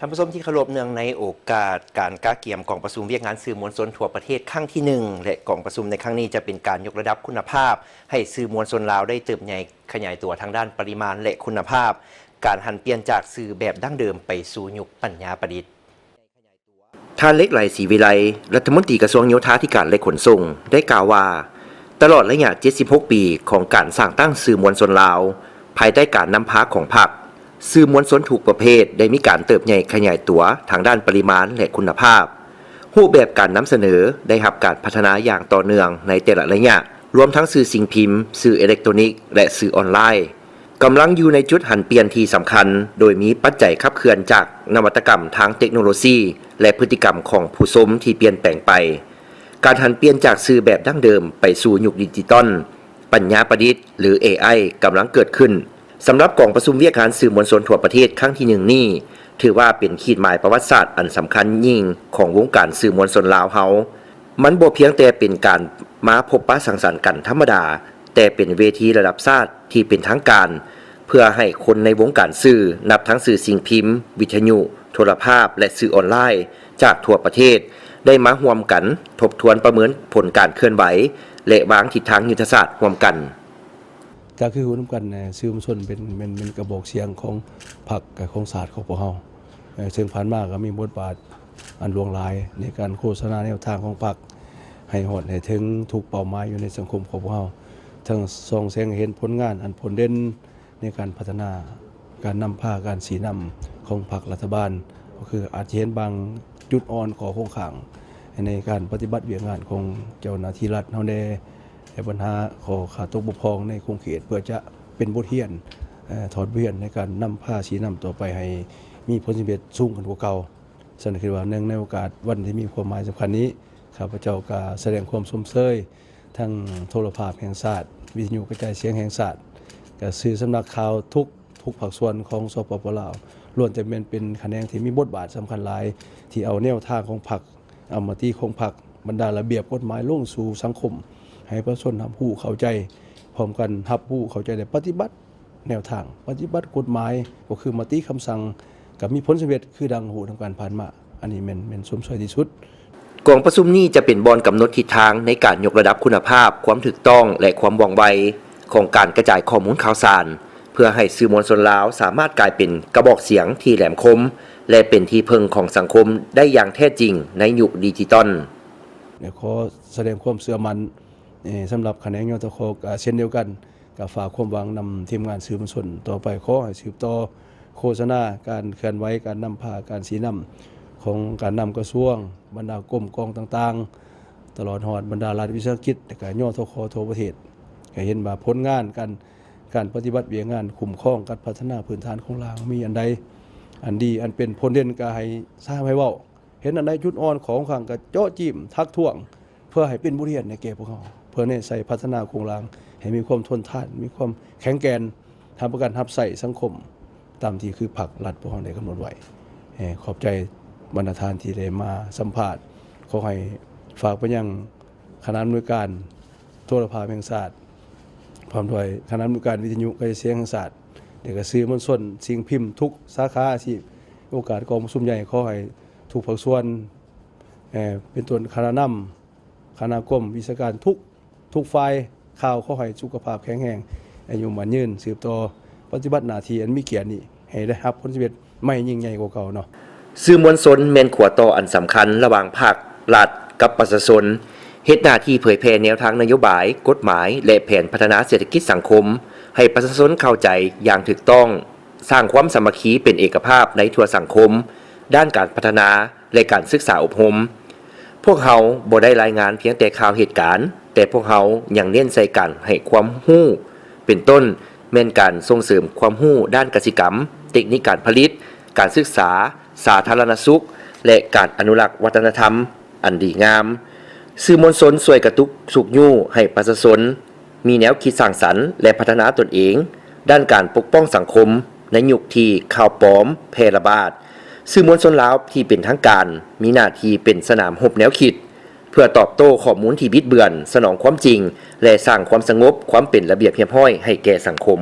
ທ່ານຜູ້ຊົມທີ່ເຄົາລົບ, ເນື່ອງໃນໂອກາດການກະກຽມກອງປະຊຸມວຽກງານສື່ມວນຊົນທົ່ວປະເທດຄັ້ງທີໜຶ່ງ ແລະ ກອງປະຊຸມໃນຄັ້ງນີ້ຈະເປັນການຍົກລະດັບຄຸນນະພາບໃຫ້ສື່ມວນຊົນລາວໄດ້ເຕີບໃຫຍ່ຂະຫຍາຍຕົວທາງດ້ານປະລິມານ ແລະ ຄຸນນະພາບ, ການຫັນປ່ຽນຈາກສື່ແບບດັ້ງເດີມໄປສູ່ຍຸກປັນຍາປະດິດ. ທ່ານ ເລັກໄລ ສີວິໄລ ລັດຖະມົນຕີກະຊວງໂຍທາທິການ ແລະ ຂົນສົ່ງ ໄດ້ກ່າວວ່າ ຕະຫຼອດໄລຍະເຈັດສິບຫົກປີຂອງການສ້າງຕັ້ງສື່ມວນຊົນລາວ ພາຍໃຕ້ການນຳພາຂອງພັກ, ສື່ມວນຊົນທຸກປະເພດໄດ້ມີການເຕີບໃຫຍ່ຂະຫຍາຍຕົວທາງດ້ານປະລິມານ ແລະ ຄຸນນະພາບ. ຮູບແບບການນຳສະເໜີໄດ້ຮັບການພັດທະນາຢ່າງຕໍ່ເນື່ອງໃນແຕ່ລະໄລຍະ, ລວມທັງສື່ສິ່ງພິມ, ສື່ເອເລັກໂຕນິກ ແລະ ສື່ອອນລາຍ. ກຳລັງຢູ່ໃນຈຸດຫັນປ່ຽນທີ່ສຳຄັນ, ໂດຍມີປັດໄຈຂັບເຄື່ອນຈາກນະວັດຕະກຳທາງເຕັກໂນໂລຊີ ແລະ ພຶດຕິກຳຂອງຜູ້ຊົມທີ່ປ່ຽນແປງໄປ. ການຫັນປ່ຽນຈາກສື່ແບບດັ້ງເດີມໄປສູ່ຍຸກດິຈິຕອນ, ປັນຍາປະດິດ ຫຼື ເອໄອ ກຳລັງເກີດຂຶ້ນ. ສຳລັບກອງປະຊຸມວຽກງານສື່ມວນຊົນທົ່ວປະເທດຄັ້ງທີໜຶ່ງນີ້, ຖືວ່າເປັນຂີດໝາຍປະຫວັດສາດອັນສຳຄັນຍິ່ງຂອງວົງການສື່ມວນຊົນລາວເຮົາ. ມັນບໍ່ພຽງແຕ່ເປັນການມາພົບປະສັງສັນກັນທຳມະດາ, ແຕ່ເປັນເວທີລະດັບຊາດທີ່ເປັນທາງການ ເພື່ອໃຫ້ຄົນໃນວົງການສື່, ນັບທັງສື່ສິ່ງພິມ, ວິທະຍຸ, ໂທລະພາບ ແລະ ສື່ອອນລາຍຈາກທົ່ວປະເທດ ໄດ້ມາຮ່ວມກັນທົບທວນປະເມີນຜົນການເຄື່ອນໄຫວ ແລະ ວາງທິດທາງຍຸດທະສາດຮ່ວມກັນ. ກໍຄືຮູ້ນຳກັນ, ສື່ມວນຊົນເປັນ, ເປັນ, ເປັນກະບອກສຽງຂອງພັກ, ຂອງຊາດຂອງພວກເຮົາ. ເຊິ່ງຜ່ານມາກໍມີບົດບາດອັນຫຼວງຫຼາຍໃນການໂຄສະນາແນວທາງຂອງພັກ ໃຫ້ຮອດໃຫ້ເຖິງທຸກເປົ້າໝາຍຢູ່ໃນສັງຄົມຂອງພວກເຮົາ, ທັງສ່ອງແສງໃຫ້ເຫັນຜົນງານອັນພົ້ນເດັ່ນໃນການພັດທະນາ, ການນຳພາ, ການຊີ້ນຳຂອງພັກລັດຖະບານ, ກໍຄືອາດຈະເຫັນບາງຈຸດອ່ອນ, ຂໍ້ຄົງຄ້າງໃນການປະຕິບັດວຽກງານຂອງເຈົ້າໜ້າທີ່ລັດເຮົາແດ່. ແລະ ບັນຫາຂໍ້ຂາດຕົກບົກຜ່ອງໃນຂົງເຂດ ເພື່ອຈະເປັນບົດຮຽນ, ເອີ່, ຖອດບົດຮຽນໃນການນຳພາຊີ້ນຳຕໍ່ໄປໃຫ້ມີຜົນສຳເລັດສູງຂຶ້ນກວ່າເກົ່າ. ສະນັ້ນ ຄິດວ່າເນື່ອງໃນໂອກາດວັນທີ່ມີຄວາມໝາຍສຳຄັນນີ້, ຂ້າພະເຈົ້າກໍສະແດງຄວາມຊົມເຊີຍທັງໂທລະພາບແຫ່ງຊາດ, ວິທະຍຸກະຈາຍສຽງແຫ່ງຊາດ, ແລະ ສື່ສຳນັກຂ່າວທຸກ, ທຸກພາກສ່ວນຂອງ ສປປ ລາວ, ລ້ວນແຕ່ແມ່ນເປັນຂະແໜງທີ່ມີບົດບາດສຳຄັນຫຼາຍ, ທີ່ເອົາແນວທາງຂອງພັກ, ເອົາມະຕິຂອງພັກ, ບັນດາລະບຽບກົດໝາຍລົງສູ່ສັງຄົມ ໃຫ້ປະຊາຊົນຮັບຮູ້ເຂົ້າໃຈ, ພ້ອມກັນຮັບຮູ້ເຂົ້າໃຈ ແລະ ປະຕິບັດແນວທາງ, ປະຕິບັດກົດໝາຍ, ກໍຄືມະຕິຄຳສັ່ງ, ກໍມີຜົນສຳເລັດຄືດັ່ງຮູ້ນຳກັນຜ່ານມາ. ອັນນີ້ແມ່ນ, ແມ່ນຊົມເຊີຍທີ່ສຸດ. ກອງປະຊຸມນີ້ຈະເປັນບ່ອນກຳນົດທິດທາງໃນການຍົກລະດັບຄຸນນະພາບ, ຄວາມຖືກຕ້ອງ ແລະ ຄວາມວ່ອງໄວຂອງການກະຈາຍຂໍ້ມູນຂ່າວສານ, ເພື່ອໃຫ້ສື່ມວນຊົນລາວສາມາດກາຍເປັນກະບອກສຽງທີ່ແຫຼມຄົມ ແລະ ເປັນທີ່ເພິ່ງຂອງສັງຄົມໄດ້ຢ່າງແທ້ຈິງໃນຍຸກດິຈິຕອນ. ແລະ ຂໍສະແດງຄວາມເຊື່ອໝັ້ນ, ເອີ່, ສຳລັບຂະແໜງ ຍທຂ ກໍເຊັ່ນດຽວກັນ, ກໍຝາກຄວາມຫວັງນຳທີມງານສື່ມວນຊົນຕໍ່ໄປ. ຂໍໃຫ້ສືບຕໍ່ໂຄສະນາການເຄື່ອນໄຫວ, ການນຳພາ, ການຊີ້ນຳຂອງການນຳກະຊວງ, ບັນດາກົມກອງຕ່າງໆ, ຕະຫຼອດຮອດບັນດາລັດວິສາຫະກິດ ແລະ ກະ ຍທຂ ທົ່ວປະເທດ, ໃຫ້ເຫັນວ່າຜົນງານການ, ການປະຕິບັດວຽກງານຄຸ້ມຄອງການພັດທະນາພື້ນຖານໂຄງລ່າງມີອັນໃດ, ອັນດີ, ອັນເປັນຜົນເດັ່ນກໍໃຫ້ສາມາດໃຫ້ເວົ້າ, ເຫັນອັນໃດຈຸດອ່ອນຂອງຂ້າງກໍເຈາະຈີ້ມ, ທັກທ້ວງ, ເພື່ອໃຫ້ເປັນບົດຮຽນໃຫ້ແກ່ພວກເຮົາ, ເພື່ອແນໃສ່ພັດທະນາໂຄງລ່າງໃຫ້ມີຄວາມທົນທານ, ມີຄວາມແຂງແກ່ນ, ຮັບປະກັນຮັບໃຊ້ສັງຄົມ ຕາມທີ່ຄືພັກລັດພວກເຮົາໄດ້ກຳນົດໄວ້. ເອີ່, ຂອບໃຈບັນດາທ່ານທີ່ໄດ້ມາສຳພາດ. ຂໍໃຫ້ຝາກໄປຍັງຄະນະອຳນວຍການໂທລະພາບແຫ່ງຊາດ, ພ້ອມດ້ວຍຄະນະອຳນວຍການວິທະຍຸກະຈາຍສຽງແຫ່ງຊາດ, ແລະ ກະສື່ມວນຊົນສິ່ງພິມທຸກສາຂາອາຊີບ. ໂອກາດກອງປະຊຸມໃຫຍ່ ຂໍໃຫ້ທຸກພາກສ່ວນ, ເອີ່, ເປັນຕົ້ນຄະນະນຳ, ຄະນະກົມ, ວິຊາການທຸກ, ທຸກຝ່າຍຂ່າວ, ຂໍໃຫ້ສຸຂະພາບແຂງແຮງ, ອາຍຸໝັ້ນຍືນ, ສືບຕໍ່ປະຕິບັດໜ້າທີ່ອັນມີກຽດນີ້ ໃຫ້ໄດ້ຮັບຜົນສຳເລັດໃໝ່ຍິ່ງໃຫຍ່ກວ່າເກົ່າເນາະ. ສື່ມວນຊົນແມ່ນຂົວຕໍ່ອັນສຳຄັນລະຫວ່າງພັກ, ລັດ ກັບປະຊາຊົນ, ເຮັດໜ້າທີ່ເຜີຍແຜ່ແນວທາງນະໂຍບາຍ, ກົດໝາຍ ແລະ ແຜນພັດທະນາເສດຖະກິດສັງຄົມ ໃຫ້ປະຊາຊົນເຂົ້າໃຈຢ່າງຖືກຕ້ອງ, ສ້າງຄວາມສາມັກຄີເປັນເອກະພາບໃນທົ່ວສັງຄົມ, ດ້ານການພັດທະນາ ແລະ ການສຶກສາອົບຮົມ. ພວກເຮົາບໍ່ໄດ້ລາຍງານພຽງແຕ່ຂ່າວເຫດການ, ແຕ່ພວກເຮົາຍັງເນັ້ນໃສ່ການໃຫ້ຄວາມຮູ້, ເປັນຕົ້ນແມ່ນການສົ່ງເສີມຄວາມຮູ້ດ້ານກະສິກຳ, ເຕັກນິກການຜະລິດ, ການສຶກສາ, ສາທາລະນະສຸກ ແລະ ການອະນຸລັກວັດທະນະທຳອັນດີງາມ. ສື່ມວນຊົນຊ່ວຍກະຕຸກຊຸກຍູ້ໃຫ້ປະຊາຊົນ ມີແນວຄິດສ້າງສັນ ແລະ ພັດທະນາຕົນເອງ ດ້ານການປົກປ້ອງສັງຄົມໃນຍຸກທີ່ຂ່າວປອມແຜ່ລະບາດ. ສື່ມວນຊົນລາວທີ່ເປັນທາງການມີໜ້າທີ່ເປັນສະໜາມຮົບແນວຄິດ ເພື່ອຕອບໂຕ້ຂໍ້ມູນທີ່ບິດເບືອນ, ສະໜອງຄວາມຈິງ ແລະ ສ້າງຄວາມສະຫງົບ, ຄວາມເປັນລະບຽບຮຽບຮ້ອຍໃຫ້ແກ່ສັງຄົມ.